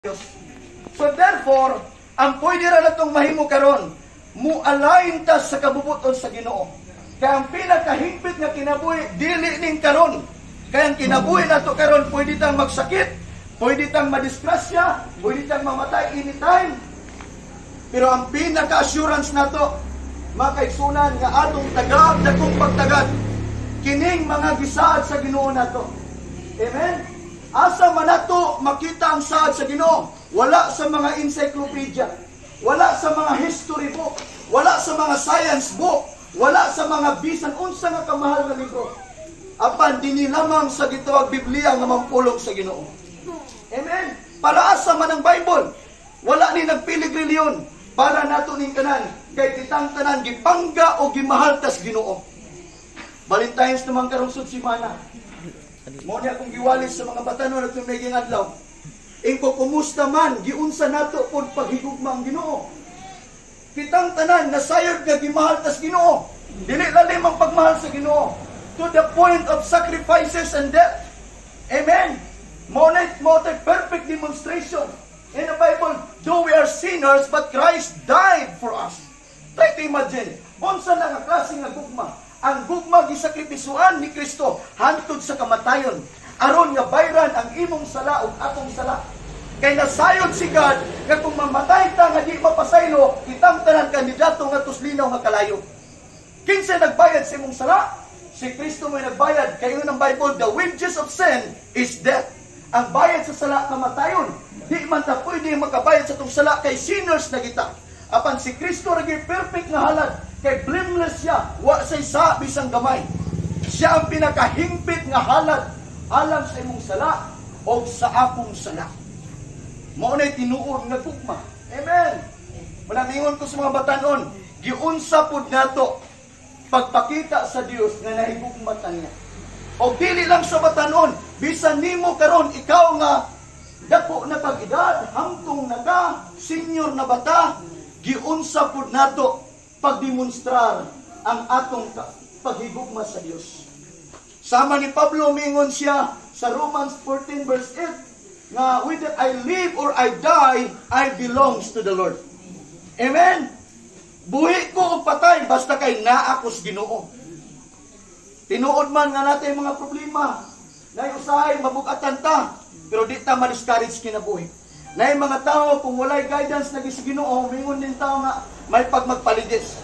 Diyos. So therefore, ang pwede ra natong mahimo karon, mu-align ta sa kabubuton sa Ginoo. Kaya ang pinakahingpit nga kinabuhi dili ning karon. Kaya ang kinabuhi nato karon, pwede tang magsakit, pwede tang madisgrasya, pwede tang mamatay anytime. Pero ang pinaka-assurance nato, mga kaigsunan, nga atong tagad dakong pagtagad, kining mga gisaad sa Ginoo nato. Amen? Asa man nato makita ang saad sa Ginoo? Wala sa mga encyclopedia. Wala sa mga history book. Wala sa mga science book. Wala sa mga bisan unsa nga kamahal nga libro. Apan dinhi lamang sa gitawag Biblia nga mampulong sa Ginoo. Amen. Para asa man ang Bible? Wala ni nagpilig reliyon para nato ning tanan, kay kitang tanan gipangga o gimahal tas Ginoo. Valentine's naman karong sud simana. Mo ni akong giwalis sa mga batanon at tumiging adlaw. Ingko, kumusta man, giunsa nato pod paghigugma ang Ginoo? Kitang tanan nasayod nga gimahal tas Ginoo. Dili lalim ang pagmahal sa Ginoo. To the point of sacrifices and death. Amen. Mo na mo perfect demonstration. In the Bible, though we are sinners, but Christ died for us. Try to imagine, unsa na nga klase nga gugma? Ang gugma, gisakripisuan ni Kristo hantod sa kamatayon aron nga bayran ang imong sala ug akong sala. Kay nasayod si God nga kung mamatay ta nga di mapasaylo, kitang tanan kandidato nga tuslinaw nga kalayo. Kinsa nagbayad sa imong sala? Si Kristo may nagbayad. Kay ingon ang Bible, "The wages of sin is death." Ang bayad sa sala, kamatayon. Di man ta pwede makabayad sa atong sala kay sinners na kita. Apan si Kristo ra perfect nga halad kay blameless siya, wa say sa bisang gamay. Siya ang pinakahingpit nga halad alang sa imong sala o sa akong sala. Mao na tinuod nga gugma. Amen. Manamingon ko sa mga batanon, giunsa pud nato pagpakita sa Dios nga nahigugma ta niya? O dili lang sa batanon, bisan nimo karon, ikaw nga dako na kag edad, hamtong na ka, senior na bata, giunsa pud nato pagdemonstrar ang atong paghigugma sa Dios? Sama ni Pablo, mingon siya sa Romans 14 verse 8 nga whether I live or I die, I belongs to the Lord. Amen. Buhi ko o patay, basta kay naa ko sa Ginoo. Tinuod man nga natin mga problema, nay usahay mabugatan ta, pero di ta ma-discourage kinabuhi. Nay mga tao, kung walay guidance na sa Ginoo, mingon din tao nga may pagmagpaligis.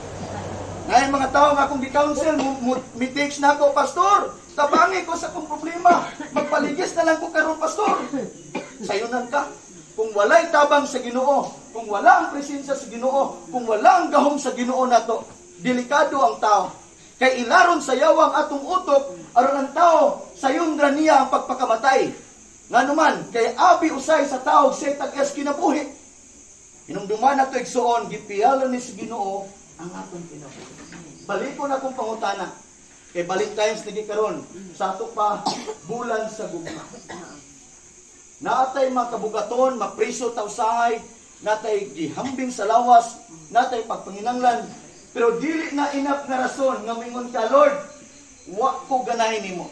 Nay mga tao nga kung gi-counsel mo, mi-text na ako, "Pastor, tabangi ko sa akong problema. Magpaligis na lang ko karon, Pastor." Sayunan ka. Kung walay tabang sa Ginoo, kung wala ang presensya sa Ginoo, kung wala ang gahom sa Ginoo nato, delikado ang tao. Kay ilaron sa yawang atong utok aron ang tao sayon ra niya ang pagpakamatay. Nganuman, kay abi usay sa tao sa tag-es kinabuhi. Inumduman nato, igsuon, gipiyala ni sa Ginoo ang atong kinabuhi. Balikon akong pangutana. Kay Valentine's lagi karon, sa ato pa bulan sa gugma. Naatay mga kabugaton, mapriso ta usahay, natay gihambing sa lawas, natay pagpanginanglan, pero dili na enough nga rason nga mingon ka, "Lord, wa ko ganahin nimo."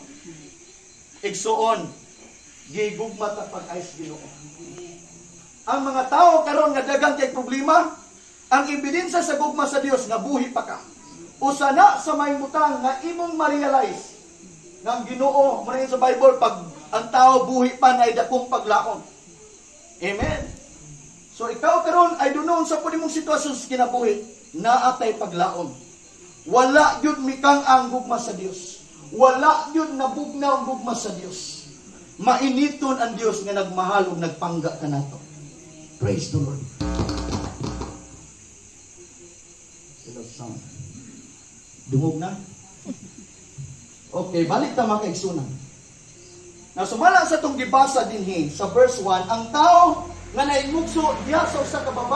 Igsuon, gigugma ta pag-ay sa Ginoo. Ang mga tao karon nga dagang kay problema, ang ebidensya sa gugma sa Dios nga buhi pa ka. Usa na sa may butang nga imong ma-realize nga ang Ginoo, mo na yun sa Bible, pag ang tao buhi pa na dakong paglaon. Amen. So ikaw karon ay dunon sa pud mong sitwasyon sa kinabuhi, naatay paglaon. Wala gyud mikang ang gugma sa Dios. Wala gyud nabugnaw ang gugma sa Dios. Mainiton ang Dios nga nagmahal ug nagpangga kanato. Praise the Lord. Sila sound. Dungog na? Okay, balik ta, mga kaigsunan. Na sumala sa itong gibasa dinhi sa verse 1, ang tao nga naimugso diha sa usa ka babae